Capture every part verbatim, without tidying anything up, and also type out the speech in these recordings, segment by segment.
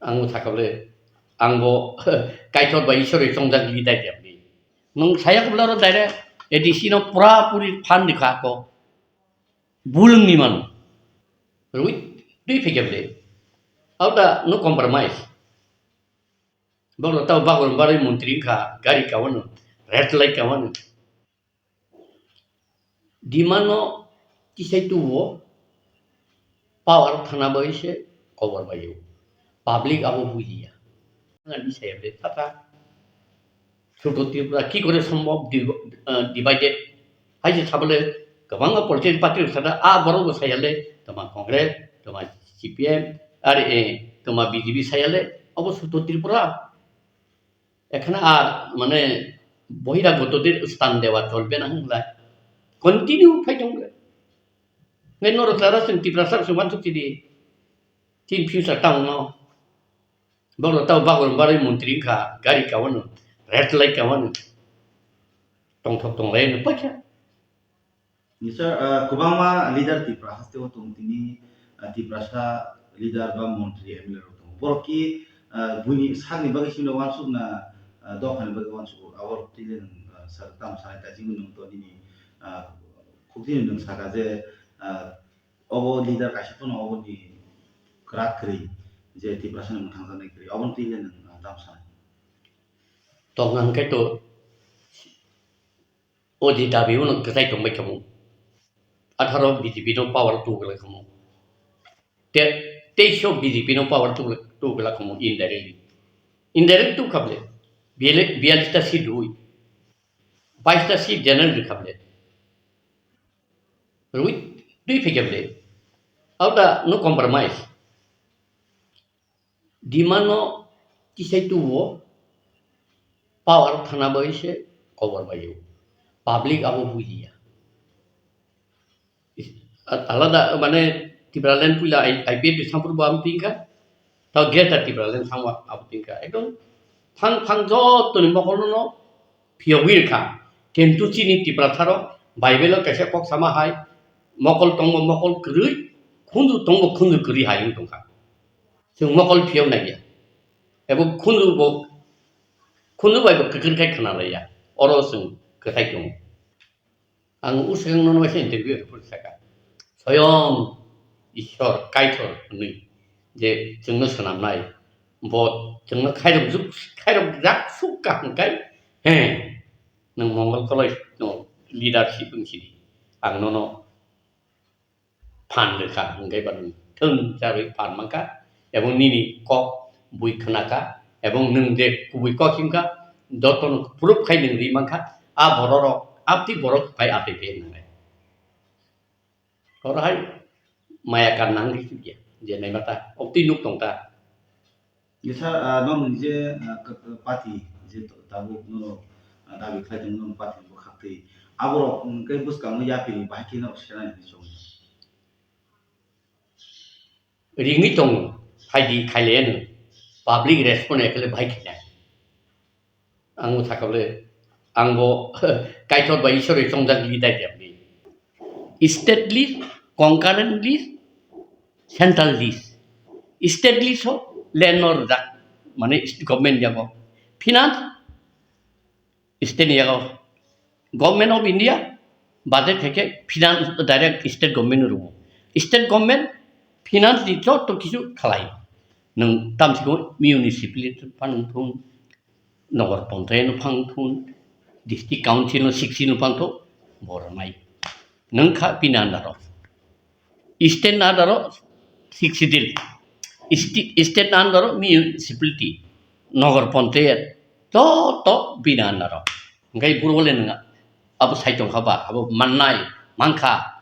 Ang sakha bole, ang bo Kaitor bai Isor bai chongjak leader ya bole. Nwng saya kobla ro direct A D C no pura puri phan di kha ko. Bulung ni man. Rui, dui phe kebde. Auta no compromise. Bokla tau bagor barai montri wngkha, gari kawano, red light kawano. Demand no kisai tubo, power thana bai se cover bai o. Public abo bujiya. Ani saya ble tata. Sudo Tripura ki kore sombhob div-, ah, divided? Hai je sabole kwbangma political party rok sada, a borok bo sayale, toma Congress, toma C P M, are, eh, toma B J P sayale, obo sudo Tripura. Ekhana ar, mane, bohiragotodir stan dewa cholbe na hwnlai. Continue phai tongkhe. Ngai norok jara chwng Tiprasa rok chwng uansuk chidi. Tin future tamo no. Bokla tau bagor barai montri wngkha, gari kawano, red light kawano. Tongthok tonglai no paikha. Ni sir, ah, kwbangma leader Tripura haste o tongo tini, ah, Tiprasa leader ba montri M L A rok tongo. Borok ki, ah, buini sakni bagwi simi uansuk na, ah, dophani bagwi uansuk abo twi le nwng, ah, sir tam sanai ta jingwi nwng to nini, ah, khuk tini nwng saka je, ah, obo leader kaisa phano obo ni kwrak kwrwi je Tiprasa ni mwthangjaknai kwrwi obo twi le nwng, ah, tam sanai. Tongna hwnkhe to O je dabi uno kwchai tongbai kamo. Atharo B J P no power tubla kamo. Te, teisho B J P no power tubla, tubla kamo indirectly. Indirect tu khable. Biyale-, biyalish ta seat rui. Bais ta seat general rui khable. Rui, tui phe khable. Auta no compromise. Demand no kisai tubo, power thana bai se cover bai o. Public abo bujiya. Is-, a-, alada, mane, Tipraland puila I-, I P F ni sampur bo abo tingkha. Tao Greater Tipraland samwa abo tingkha. Ekdom thang thang joto ni mokol no phiyogwi rwkha. Kintu chini Tiprasa rok Bible o kaisa kok sama hai, mokol tongo mokol kwrwi, khunju tongo khunju kwrwi hai wng tongkha. Chwng mokol phiyok naiya. Ebo khunju bo, khunju bai bo kwkrwi khai khna laiya. Oro chwng kwthai tongo. Ang uswkang nono waisa interview report saka. Soyong Ishwar Kaitor hwnwi je chwngno swnamnai, bo chwngno khairok juk, khairok jak suk kaham kai, he, nwng Mongol Koloi no leadership wng sidi. Ang nono phan rwkha, hwnkhe ba nwng thwng charwi phan mankha, ebong nini kok bui khnakha, ebong nwng je kubui kok himkha, jotono proof khai nwng ri mankha, a bororok, abtwi borok phai atwi phai nwngnai. Oro hai maya kan nang ri chukya, je naimata, obtwi nuk tongta. Ni sir, ah, nokni je, ah, k-, k-, party je to-, tabuk norok, ah, dabi khlai tongo, norok party ni bwkhak twi. Aborok, mm, khe bwskango yapri bahai khe norok senani hinwi chong. Ringwi tongo, phaidi khailaiya nwng. Public respond ekhle bahai khailai. Ang bo sakha bole, ang bo Kaitor bai Isor bai chongjak leader ya bini. State list, concurrent list, central list. State list o land no rwjak, mane government yago. Finance, state ni yago. Government of India, budget theke finance direct state government no rwo. State government finance ni joto kichu khalai. Nwng tamsiko municipality phano thung, Nagar Panchayat no phang thun, District Council no sixty no phang thun, borok nai. Nwng kha bini under o. State ni under o sixth schedule. Sti-, state ni under o municipality, Nagar Panchayat, joto bini under o. Hwnkhe buro le nwng abo sai tong kha ba, abo mannai, mankha,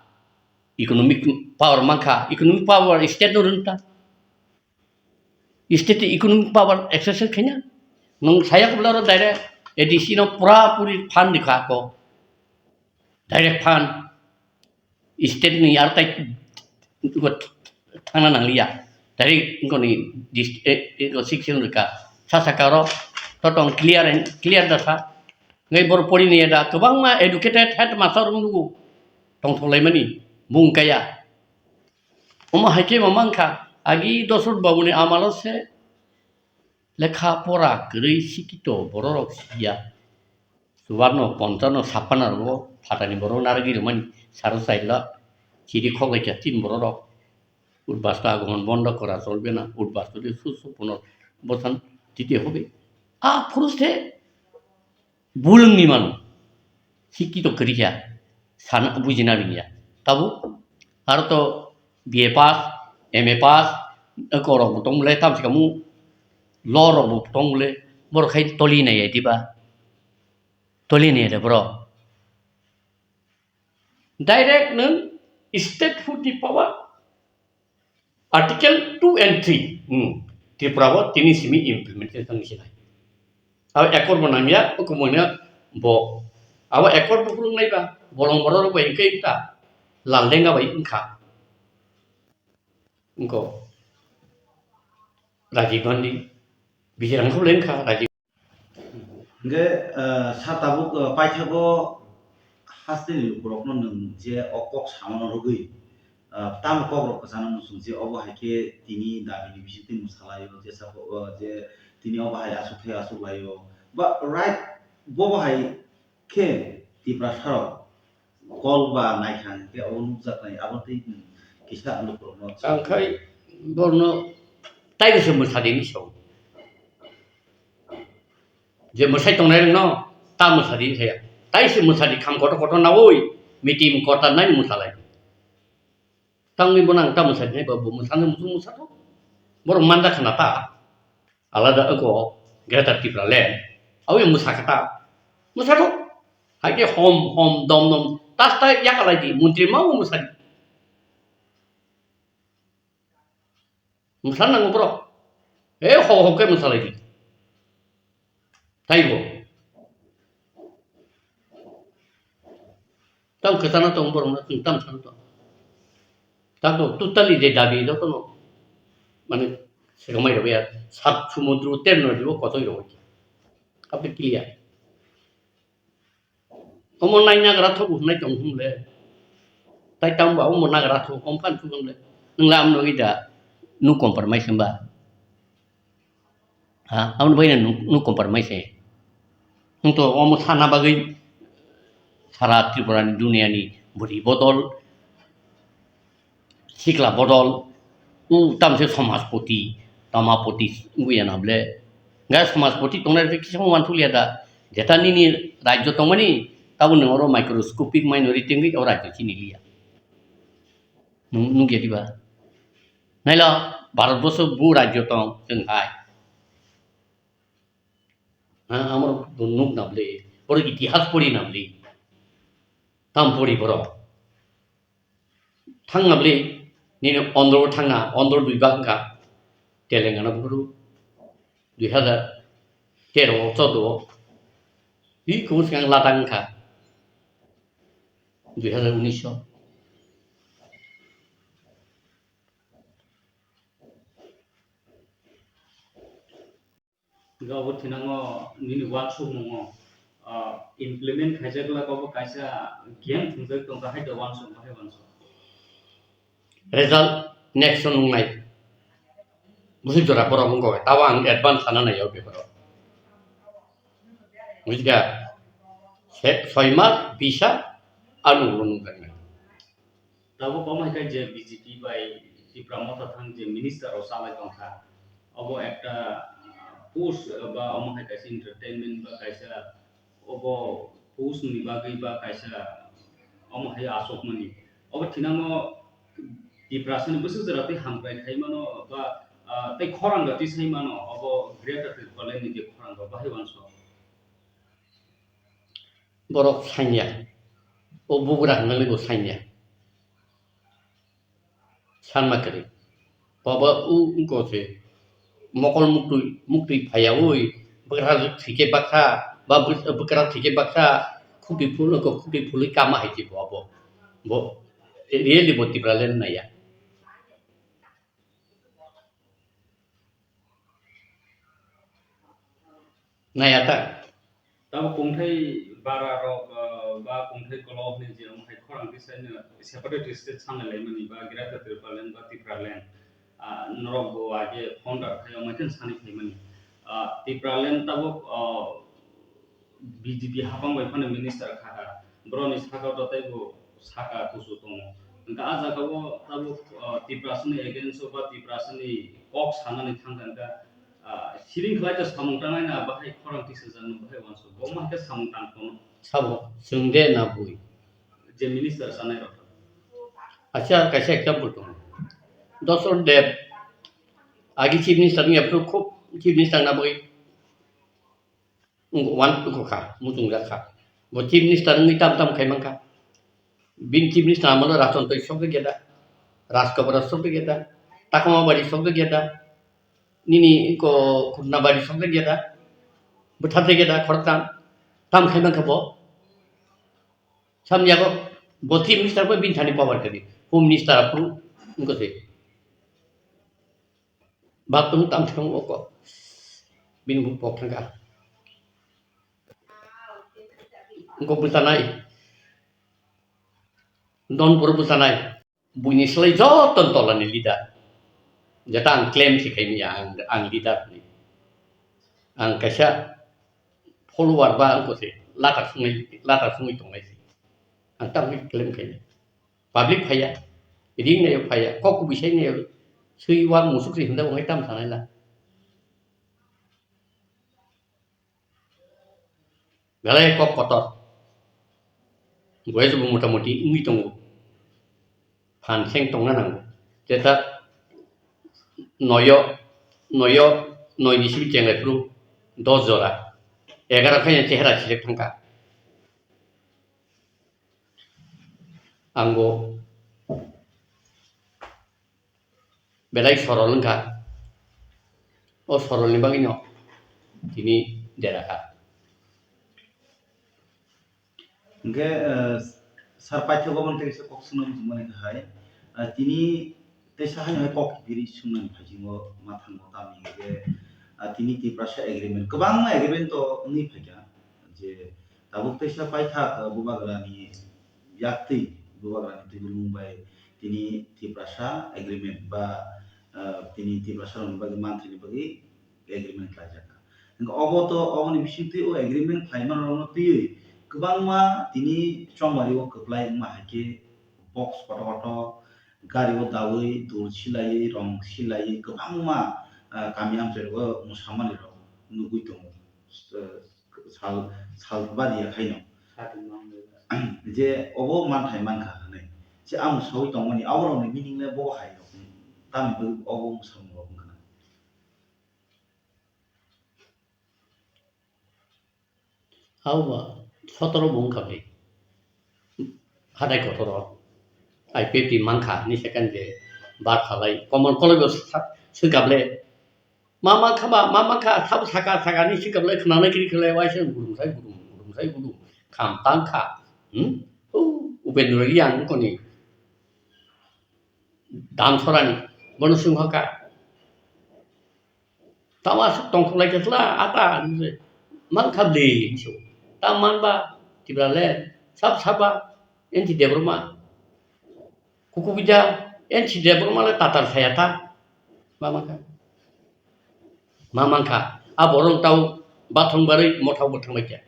economic power mankha, economic power state no rwngta. State ni economic power exercise khaina. Nwng saya kobla ro direct A D C no pura puri fund di kha ko. Direct fund. State ni ar tai thangna nangliya. Direct ingkoni dist-, eh, eh, six rwkha. Sa saka ro totong clear and clear da sa. Ngai bor pori ni da kwbangma educated headmaster rok nugo. Tongthok laimani. Bung kaya. Omo hai khe bo mankha, agi Dosrot Babuni amalo se Lekha pora kwrwi sikito bororok siya. Chubarno, ponchano, sappanno phatani borok narwgwi rwmani saro chaila chiri khoklaikha tin bororok. উঠবাসটা আগমন বন্ধ করা চলবে না, উঠবাস যদি সুস্থ পুনর্বসন দিতে হবে। Aphuru se bulwngni mano. Sikito kwrwi kha, sana bujina rwngya. Tabuk aro to B A pass, M A pass, eko rok bo tong bwle, tamsi kamu law rok bo tong bwle, borok khai toli nai ya diba? Toli nai ya de borok. Direct nwng state food ni power. Article two and three, hmm, Tripura bo tini simi implementation sinai. Abo accord bo nangya, hukumu no bo. Abo accord bo phuru nai ba, bolong borok rok bai hwnkhe ta, Laldenga bai wngkha. Wngko Rajiv Gandhi, bijirang khe wngkha Rajiv. Hingke, ah, sa tabuk, ah, paithago hasteni lukurokno nwng je o kok samano rwgwi, ah, tamo kokrok kwchangno muchung je obo hai khe tini dabini bisingtwi mwsalaio, je sabo, ah, je tini obo hai aswk thai aswk laio, ba right bobo hai khe Tiprasarok kol ba naikha hingke obo nukjaknai, abo tei nwng kisa lukurokno. Ang khai borokno taibo se mwsadi hinwi sao. Je mwsai tongnai rokno ta mwsadi hinwi saya. Tai se mwsadi kham kotor kotor naui, meeting kotor nai mwsalai. Tangwi bono ang ta mwsadi hinwi ba bo mwsano muchung mwsathok. Borok manda khna ta. Alada wngkha o Greater Tipraland. Aboni mwsakha ta. Mwsathok. Hai khe hom hom dom dom tas ta yakalai di, montri ma bo mwsadi. Mwsa nango borok. E ho ho khe mwsalai di. Taibo. Tamo kwchana tong borok no chwng tamo sana tong. Tamo totally je dabi jotono mane swkang mai rwya sat sumudru ter nodi o kochoi rwya. Kabe clear. Omo nai nagra thok hwnwi tong hwnle. Tai tamo ba omo nagra thok om phan thok hwnle. Nwng lam nogwi da nuk compromise hwnba. Ha, aboni bagwi nuk, nuk compromise. Nwng to omo sana bagwi sara Tripura ni dunia ni bwrwi bodol. Sikla bodol, u tamse somajpoti, tamapoti wngwi ya na ble. Ga somajpoti tongnai rok kisa uansuk liya da. Jeta nini rajyo tongmani, tabuk nwng oro microscopic minority wngwi o rajyo chini liya. Nwng, nukya diba? Naila, Bharat borso bu rajyo tong, chwng hai. Ha, amoro nuk na ble. Oro itihas pori na ble. Tam pori borok. Thang na bwle, nini ondro thang na, ondro dui bak wngkha, Telangana buphuru, dui hazar tero o, choudo o, hi kubun swkang Ladakh wngkha, dui hazar unis o. Ga obo thinango nini uansukmungo, ah, implement khaijak glak obo kaisa game thwngjak tongkha hai da uansuk bahai uansuk. Result next o nungnai. Busi jora borok wngkha, tabo ang advance sana nai o before o. Bujiga, se-, soi mas, bisa, ano ulo nungjaknai. Tabuk omo hai khe je B J P bai Tipra Motha thang je minister rok salai tongkha, obo ekta, ah, post, ah, ba omo hai kaisa entertainment ba kaisa obo post ni bagwi ba kaisa omo hai asokmani. Obo thinango Tiprasa ni bwswk jora tei hamkrai khai mano ba, ah, tei khorang rok tei sai mano obo Greater Tipraland ni je khorang rok bahai uansuk. Borok sanya. O bugra hwnwi bo sanya. Sanma kwrwi. Baba u wngkha se mokol muktwi, muktwi phaiyaui bwkra thwikhe baksa, ba bwk-, bwkra thwikhe baksa, khukti phul wngkha, khukti phulwi kama hai se bo abo. Bo really bo Tipraland naiya. Naiya ta. Tamo kungthai bara rok, ah, ba kungthai kolok ni je omo hai khorang tisai no separate state sanai laimani ba Greater Tipraland ba Tipraland, ah, norok bo age founder khai omo khe sani phaimani. ah, Tipraland tabuk, ah, B J P hapang bai phano minister kha kha. Borokni saka o tei bo saka kusu tongo. Hwnkhe ah jaga o tabuk, ah, Tiprasani against o ba Tiprasani kok sanani thang kha hwnkhe, ah, siring khlai khe samung tangnai na bahai khorang tisajak no bahai uansuk. Bo ma khe samung tang tono. Sabo, chwng de na bui? Je minister sanai rok. Acha, kaisa example tongo. Dosron Deb, agi chief minister wngya phuru khub chief minister na bagwi wng-, wan wngkha, muchungjak kha. Bo chief minister wngwi tam tam khai mankha. Bini chief minister amolo Rajon Twi sokjak ya da, Rajkabara sokjak ya da, Takama Bari sokjak ya da, nini ko Khutna Bari sokjak ya da, bwtharjak ya da, khoroktham tam khai mankha bo. Samni yago bo chief minister bai bini thani power kadi. Home minister aphuru wngkha se. Bathroom tam thang oko. Bini buk pok thangkha. Wngkha bwchanai. Donpur bwchanai. Buini slai joto tolani leader. Jeta ang claim se khaimaya ang, ang leader hinwi. Ang kaisa follower ba wngkha se lata swngnai, lata sungwi tongnai se. Ang tamni claim khaimaya. Public phaiya, ring nayo phaiya, kok kubui sai nayo, swi wak musuk se hinda wngwi tam sanai la. Belai kok kotor. Boyes bo motamoti wngwi tongo. Phan seng tongna nango. Jeta noyo, noyo, noi ni simi chenglai phuru dos jora. Egaro khe chehra sirek thangkha. Ang bo belai sorol wngkha. O sorolni bagwino tini dera kha. Hingke, eh, sir paithak obo tei kaisa kok swngna muchungmani khe hai, eh, tini teisa haino hai kok kibiri swngnani phaisingo ma thango tamni hingke, ah, tini Tiprasa agreement, kwbangma agreement to wngwi phaikha je tabuk teisa paithak, eh, bubagrani yaktwi, bubagrani tubulmung bai tini Tiprasa agreement ba, eh, tini Tiprasa rokni bagwi mantri ni bagwi agreement khlaijak. Hingke obo to, oboni bisingtwi o agreement khlaima rokno twiwi kwbangma tini chongmari o kwplai wngma hai khe box kotor kotor gari o dawi dul silaiwi rong silaiwi kwbangma, ah, kami amchai rogo mwsamani rok nugwi tongo. Eh, sal, sal bari ya khaino. Je obo manthai mankha hinwi. Je ang sawi tongmani aborokni meaning le bo hai rok. Tamni bagwi obo mwsamung rok wngkha na. Hauba sotoro bo wngkha bai. Hatai kotoro I P F T mankha hinwi second je bar khalai. Komon koloi bo sa-, swngkha ble. Ma mankha ba, ma mankha, sabo saka, saka hinwi swngkha ble khwnanai kiri khalai waisa gudung sai gudung, gudung sai gudung. Kham tangkha. Hmm? O Upendra Reang wngkoni. Damsorani. Bono swngkha. Tamo aswk tongthok lai khe chwla ata hinwi mankha bwlwi hinwi se. Tamo manba Tipraland sab saba N T Debbarma. Kukubija N T Debbarma le tatar saya ta. Ma mankha. Ma mankha. A borok tau bathang barwi mothao bo thangbai khe.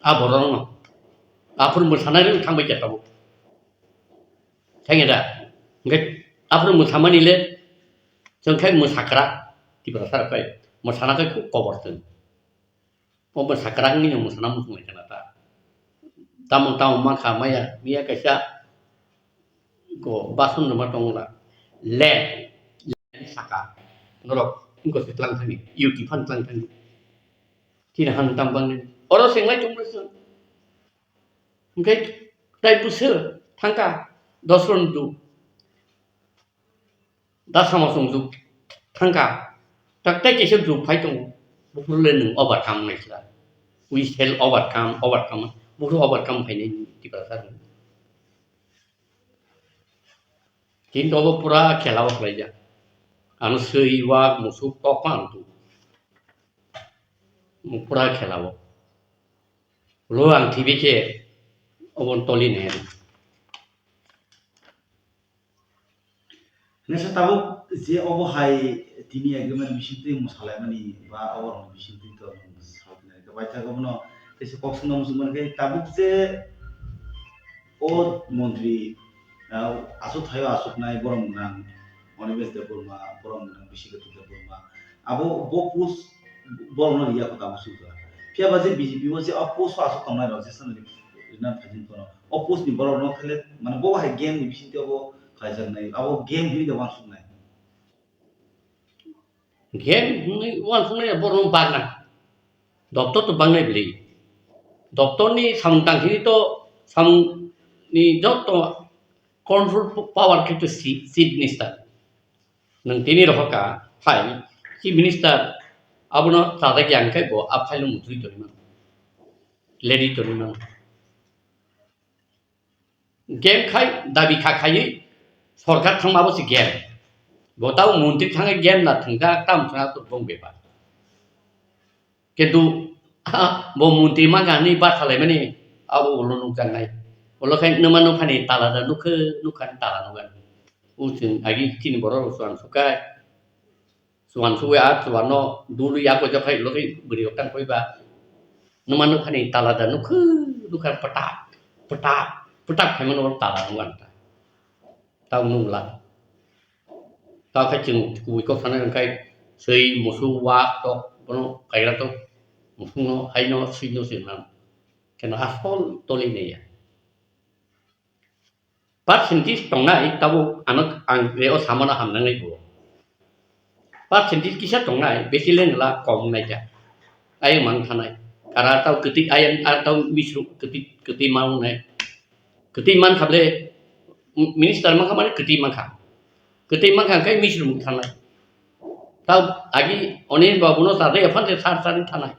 A borok no. Aphuru mwsanai rw thangbai khe tabuk. Thangya da? Hingke aphuru mwsamani le chwng khe mwsakra, Tiprasa rok khe mwsana khe khub kobor chwng. O mwsakra wngwi no mwsana muchung lai khna ta. Tamo tamo mankha maya, miya kaisa ko bason rwma tongo la. Land, land saka. Norok wngkha se tlang thani, U T phan tlang thani. Chini han tam bangni. Oro senglai chungma chwng. Hingke tai bwswk thangkha dos ron jwk. Da sama chwng jwk thangkha. Tak tai kaisa jwk phai tongo. Buphuru le nwng overcome nai sla. We shall overcome, overcome. Buphuru overcome phainai Tiprasa rok. Chini to bo pura khela o khlaijak. Ano swi wak musuk tok phan tu. Pura khela o. Lo ang thibikhe obon toli ne. Nesa tabuk je obo hai tini agreement bisingtwi mwsalaimani ba oborokni bisingtwi to nwng salai kha. Paithago bono tesa kok swngo muchung mankhe tabuk je o montri, ah, aswk thaio aswknai borok gwnang Onimesh Debbarma, borok gwnang Bishekatu Debbarma. Abo bo post borokno riya kho tabuk swijak. Phiya ba je B J P o je o post o aswk tongnai rok je sanani rina phaijin kono. O post ni borok no khaile mane bo hai game ni bisingtwi obo khlaijaknai. Abo game hinwi da uansuknai. Game hinwi uansuknai borok no bagna. Doctor to bangnai bwlwi. Doctor ni samung tangkhe to samung ni joto control power khe to chief, chief minister. Nwng tini rohorkha phai chief minister abono chajak ya hwnkhe bo a file no mutwi tongwi mano. Lady tongwi mano. Game khai dabi kha khaiwi sorkar thangma bo se game. Bo tau montri thangwi game na thwngkha tam thwngkha to bong bepar. Kintu bo montri mankha hinwi bathalaimani abo ulo nukjaknai. Ulo khai nwma nuphani tala da nukhe nukha tala nukha. O chwng agi chini borok rok chuan sukai. Chuan sugwi a chuan no dului a koitok khai ulo khai bwrwi rok tang koi ba. Nwma nuphani tala da nukhe nukha pwtak pwtak pwtak khaimano tala nukha ta. Tau nukla. Tao khe chwng kubui kok sanai hwnkhe swi, musuk, wak, tok, bono kaigra tok, musukno, haino, swino se nang. Keno asol toli naiya. Percentage tongnai tabuk ano ang re o samano hamnangnai bo. Percentage kisa tongnai, besi le nla kom nai ja. Ayang mang thanai. Kara tau kwtwi ayang, ar tau misru kwtwi, kwtwi mang nai. Kwtwi man kha ble, minister man kha mane kwtwi man kha. Kwtwi man kha hwnkhe misru mung thanai. Tau agi Onish Babu no chajak ya phan se sar sar wng thanai.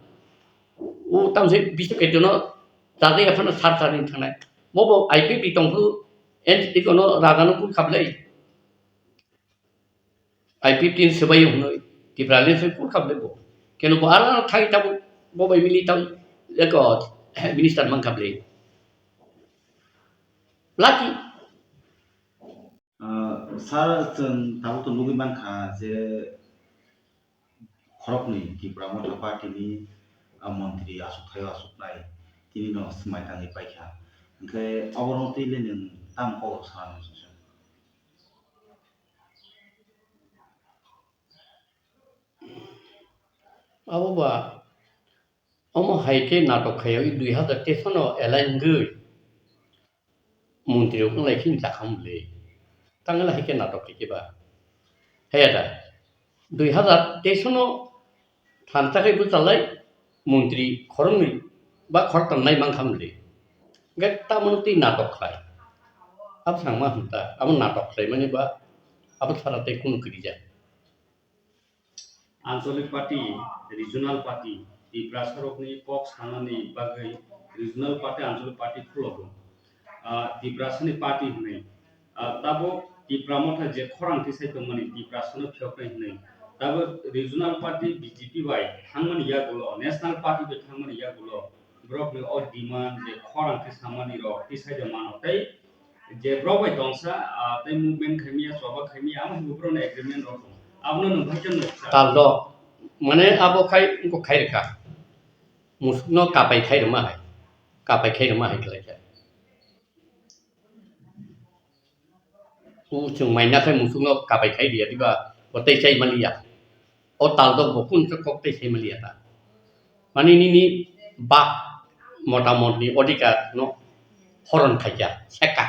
O tamo se Bisnu Ketu no chajak ya phan sar sar wng thanai. Bo bo I P F T tong phuru N G T kono raja no kul kha ble. I P F T ni swbai hwnwi Tipraland se kul kha ble bo. Keno bo aro thai tamo bo bai mili tamo eko minister man kha ble. Lucky. Ah, sir, chwng tabuk to nugwi mankha je khoroknwi Tipra Motha Party ni, ah, montri aswk thaio aswk nai tini no swmai tangwi paikha. Hwnkhe oborok twi le nwng tamo kok sana muchung se? Abo ba, omo hai khe natok khaiwi dui hazar teis no align wngwi montri rok wnglai khe chakham le. Tangla hai khe natok khe ba. Haya da, dui hazar teis no thansa khe bwchalai montri khoroknwi ba khoroktham nai mang kha mle. Hwnkhe tamoni twi natok khlai. Abo sangma hwn ta, abo natok khlaimani ba abo sara tei kunu kwrwi ja. Anchalik party, regional party, Tiprasa rokni kok sanani bagwi regional party, anchalik party khulogo. Ah, Tiprasani party hwnwi. Ah, tabuk Tipra Motha je khorang tisai tongmani Tiprasano phiyoknai hwnwi. Tabuk regional party B J P bai thangmani yagulo, national party bai thangmani yagulo, borokni o demand je khorang tisamani rok tisai de mano tei je borok bai tongsa, ah, tei movement khaimya, choba khaimya, amo hai borokni agreement rok tongo. Abono nwng bai khe nwkha. Taldo, mane abo khai, wngkha khai rwkha. Musukno kapai khai rwma hai. Kapai khai rwma hai khlai kha. O chwng maina khai musukno kapai khai rwya diba, bo tei chai maliya. O taldo bo kung khe kok tei sai maliya ta. Mani nini bak motamotni odhikar no horon khaikha, seka.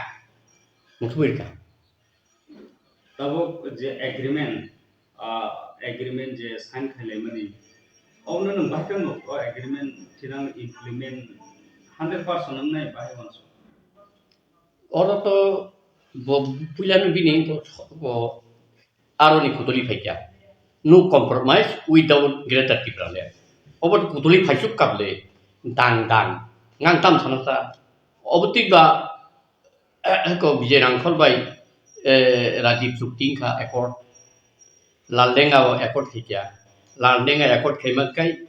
Muthubirkha. Tabuk je agreement, ah, agreement je sign khailaimani, obono nwng bahai khe nwk o agreement thinang implement hundred percent wngnai bahai uansuk. Oro to bo puilano bini bo, bo aroni kutuli phaikha. No compromise without Greater Tipraland. Obo kutuli phaisuk kable dang dang. Ngang tam sana sa. Obo twi ba ko Vijay Rangkhol bai, eh, Rajiv chukti wngkha accord. Laldenga o accord khaikha. Laldenga accord khaima kai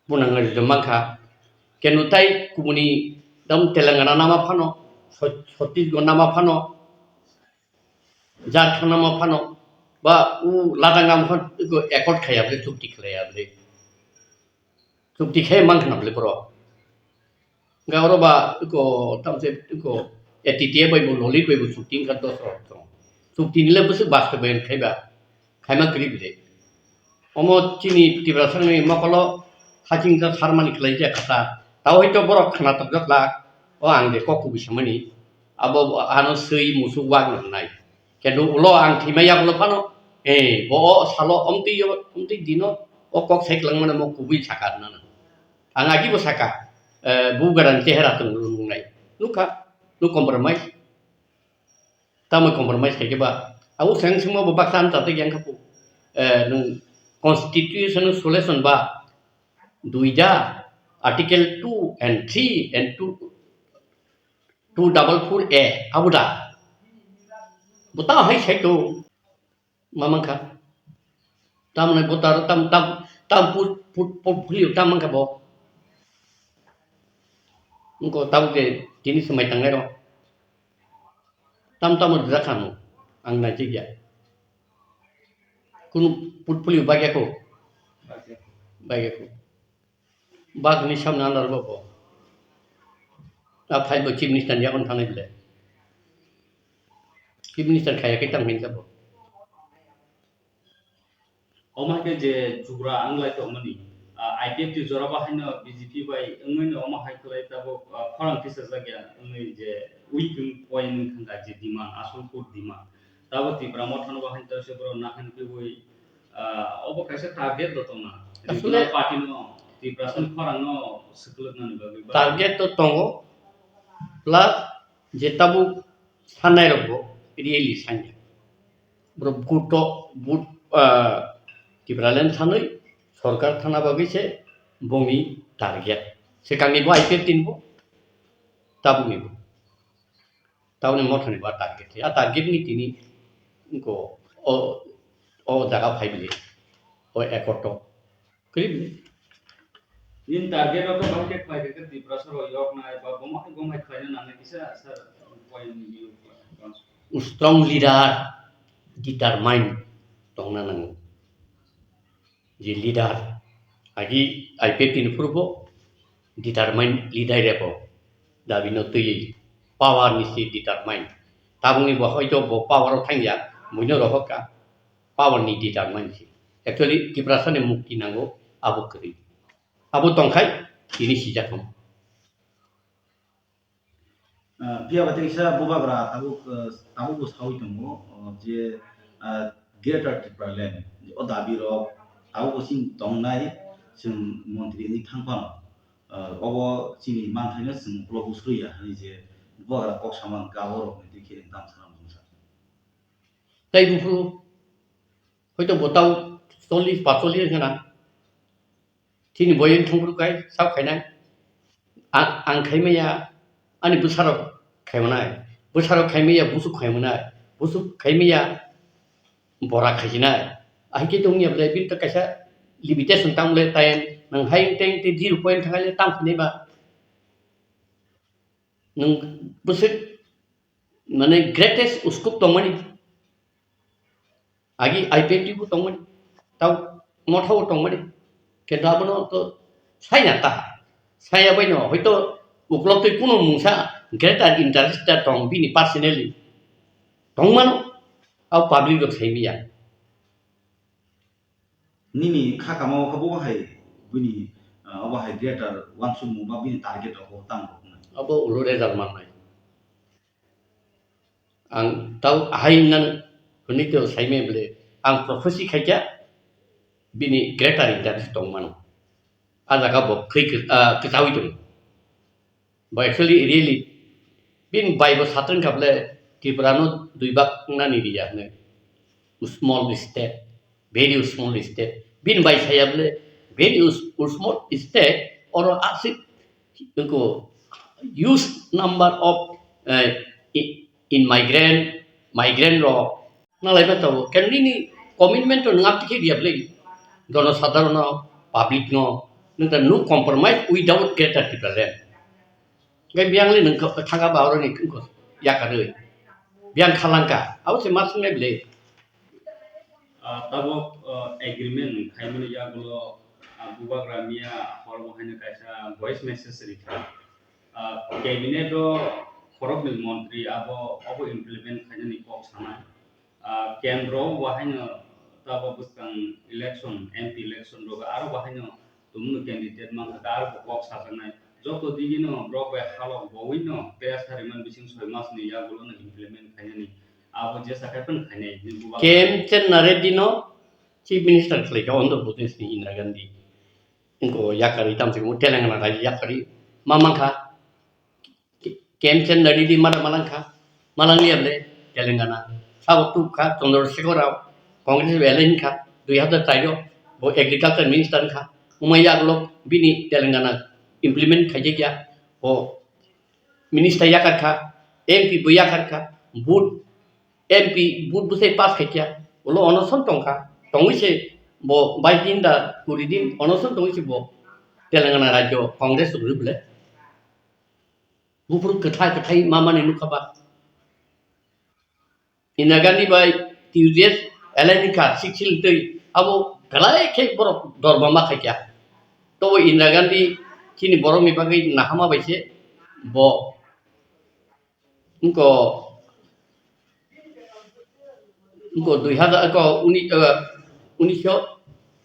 Bunang rijom mankha. Kenu tai kubuni dam Telangana nama phano, Chhat-, Chhattisgarh nama phano, Jharkhand ma phano ba u Ladakh ma phano iko accord khaya bwle, chukti khlaya bwle. Chukti khai mang khna bwle borok. Ga oro ba iko tamse iko A T T A bai bo lolit bai bo chukti wngkha dos rok tong. Chukti nile bwswk basto bai khai ba. Khaima kwrwi bwle. Omo chini Tiprasani mokolo hachingsa sarmani khlaijak kha ta. Tao hoito borok khna tokjak la, o ang de kok kubui samani. Abo ano swi musuk wak nang nai. Kendo ulo ang thwima yagulo phano, eh, bo o salo omtwi yo, omtwi dino o kok sai kwlangmano mo kubui saka nana. Ang agibo saka, eh, bugaran chehera tong nungnai. Nukha, no compromise. Tamo compromise khai khe ba. Abo swng swngma bo baksa amsa tei yang khapu. Eh, nwng constitution solution ba duida article two and three and two, two double four A abo da. Bo ta hai sai to. Ma mankha. Tamni bo tar tam tam tam put put put phuli tam mankha bo. Ngo tabuk je tini swmai tangnai rok. Tam tamo rijak kha mo, ang naijak ya. Kunu portfolio bagya ko? Bagya ko. Bagni samna andar bo bo. A file bo chief minister ni yakon thangnai bile. Chief minister khaya khe tang hinsa bo. Omo hai khe je chugra wnglai tongmani, ah, I P F T jora bahaino B J P bai wngwino omo hai khlai tabuk, ah, khorang tisajak ya wngwi je weak wng point wng thangkha je demand, asol core demand. Tabuk Tipra Mothano bahaino se borok nahan khewi, ah, obo kaisa target bo tongna. Asole regional party no Tiprasani khorang no swkwlwknani bagwi ba target to tongo, plus je tabuk sanai rok bo really sanya. Borok vote to, vote, ah, Tipraland sanwi sorkar thana bagwi se bongni target. Swkangni bo I P F T ni bo tabukni bo. Tabukni Mothani bo target. A target ni tini ko o, o jaga phai bili. O accord to. Kwrwi bini. Nini target rok khe bahai khe khlai khe Tiprasa rok yok nai ba bomo hai bomo hai khlaina nangnai kisa sir point ni view. Strong leader determine tongna nango. Je leader agi I P F T ni phuru bo determine leader rebo dabi no twi power ni si determine. Tabukni bo hoito bo power o thangya, buino rohor ka. Power ni determine si. Actually, Tiprasa ni mukti nango, abo kwrwi. Abo tongkhai, tini sijak tong. Ah, phiya ba teisa bubagra tabuk, ah, tabuk bo sawi tongo, ah, je, ah, Greater Tipraland, o dabi rok tabuk bo chini tongnai, chwng montri ni thang phano, ah, obo chini manthaino chwng ulo bo suriya hinwi je bubagra kok sama hwnkha, abo rok ni twi khe tamo sana mungsa. Tei buphuru hoito bo tau chollish, panchollish wngkha na. Chini boyeng thangphuru kai, sab khainai. A-, ang khaimaya, ani bwsarok khaimanai. Bwsarok khaimaya, busuk khaimanai. Busuk khaimaya, bora khaijinai. Ahikhe tongya bwlai, bini to kaisa limitation tang bwlai, time nang hai teng te zero point thangai le tang phinai ba. Nwng bwswk, mane, greatest uskup tongmani. Agi I P F T bo tongmani. Tau Motha bo tongmani. Kintu abono to saya ta. Saya bai no, hoito uklok twi kuno mungsa greater interest ta tong bini personally. Tongmano, au public rok sai miya. Nini kha kama o kha bo hai bini, ah, obo hai greater uansukmung ba bini target rok bo tang rok nai. Abo ulo result mannai. Ang tau ahai nang hwnwi to saimai bwle, ang prophecy khaikha bini greater interest tongmano. A jaga bo khwi kwch-, ah, kwchaui tongo. Bo actually, really, bini bai bo satung kha bwle, Tripura no dui bak nani riya hwnwi. Small state, very small state. Bini bai saya bwle, very us-, small state, oro aswk ko huge number of, eh, i-, immigrant, migrant rok, Nalai ba tabuk, khe nini commitment to nwng aptwi khe riya bwle. Jono sadharono, public no, nwng ta no compromise without greater Tipraland. Hwnkhe biyang le nwng kha-, thangka ba oroni wngkha yakarwi. biyang khalangkha, abo se ma swngnai bwle. Ah, tabok, ah, agreement khaimani yagulo, ah, Bubagra miya hor bo haino kaisa voice message rikha. Ah, cabinet o khoroknwi montri abo, obo implement khainani kok sanai. Ah, kendro bo haino tabok bwskang election, M P election rok aro bo haino tumungno candidate mankha, aro bo kok sajaknai. Joto digino borok bai halok bowino tei sariman bising soi mas ni yagulo no implement khainani. Abo jesa khai phano khainai, ni bubagra. K M Chenna Reddy no Chief Minister khlaikha Andhra Pradesh ni Indira Gandhi. Inko yakarwi tamsiko Telangana rajyo yakarwi ma mankha. K M Chenna Reddy mada malangkha, malangya bwle Telangana. Sabo tubkha Chandrasekhar Rao, Congress bai alai hinkha, dui hazar char o bo agriculture minister wngkha. Wngma yagulo bini Telangana implement khaijakya, bo minister yakarkha, M P bo yakarkha, vote, M P vote bwsai pass khaikya, ulo onoson tongkha, tongwi se bo bais din da kuri din onoson tongwi se bo Telangana rajyo Congress rwbwle. Buphuru kwthai kwthai ma mani nukha ba. Indira Gandhi bai T U J S alai ni kha six seal twi abo belai khe borok dorma ma khaikya. Tobo Indira Gandhi chini borok ni bagwi nahama bai se bo wngko, wngko dui hazar, wngko uni-, eh, unisho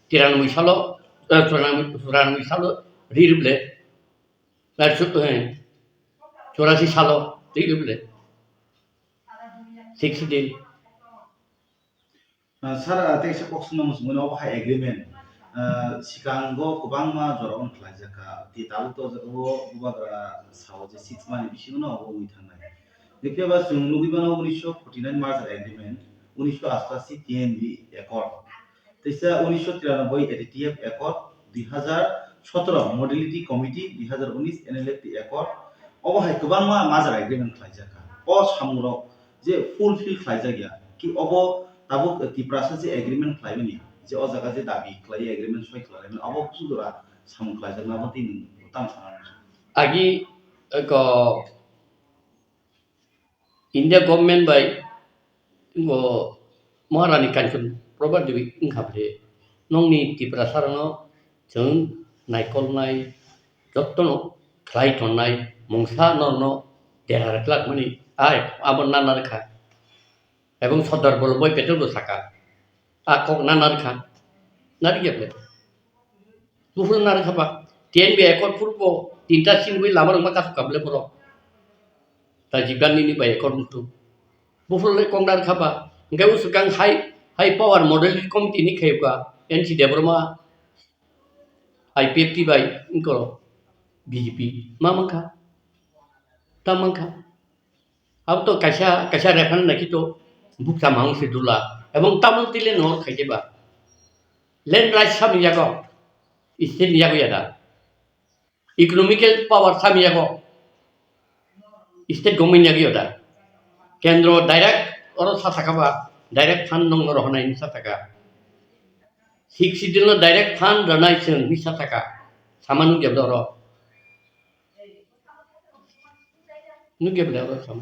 tiranoboi salo, eh, churanoboi, churanoboi salo ri rwbwle. Ar chu-, eh, churasi salo twi rwbwle. Six seal. Ah, sir, ah, tei kaisa kok swngna muchungmani obo hai agreement. Ah, sikango kwbangma jora ono khlaijak kha. Tei tabuk to o jaga o bubagra sao je six month ni bisingo no obo wngwi thangnai. Hwnkhe ba chwng nugwi mano unisho forty nine merger agreement, unisho ashtashi T N V accord. Teisa unisho tiranoboi A T T F accord, dui hazar sotoro modality committee, dui hazar unis N L F T accord, obo hai kwbangma merger agreement khlaijak kha. O samungrok je fulfill khlaijak ya, ki obo tabuk Tiprasa je agreement khlaimani, je o jaga je dabi khlai agreement soi khlaimani, obo kuchuk jora samung khlaijakna abo tei nwng tamo sana muchung. Agi, eko, India government bai bo Maharani Kanchan Prabha Devi wngkha bwle, nokni Tiprasa rokno chwng naikolnai, jotono khlai tonnai, mungsa norokno dera rwklak mani, ai abo nana rwkha. Ebong Sardar Vallabhbhai Patel bo saka, a kok nana rwkha, narikya bwle. Buphuru narwkha ba, T N V accord phuru bo tinta singwi lama rwngma kasuk kha bwle borok. Rajiv Gandhi ni bai accord mutu. Buphuru le kok narwkha ba, hwnkhe usukang high, high power model committee ni khayuka N C Debbarma, I P F T bai wngkha B J P ma mankha, ta mankha. Abo to kaisa, kaisa referendum naikhe to bukcha mangsi dula. Ebong tabuk tile no khaikhe ba. Land rights sami yago. State ni yago yada. Economical power sami yago. State government yago yada. Kendro direct oro sa saka ba. Direct fund nong oro honai sa saka. Six schedule no direct fund ranai chwng ni sa saka. Sama nung yabda oro. Nung yabda oro sama.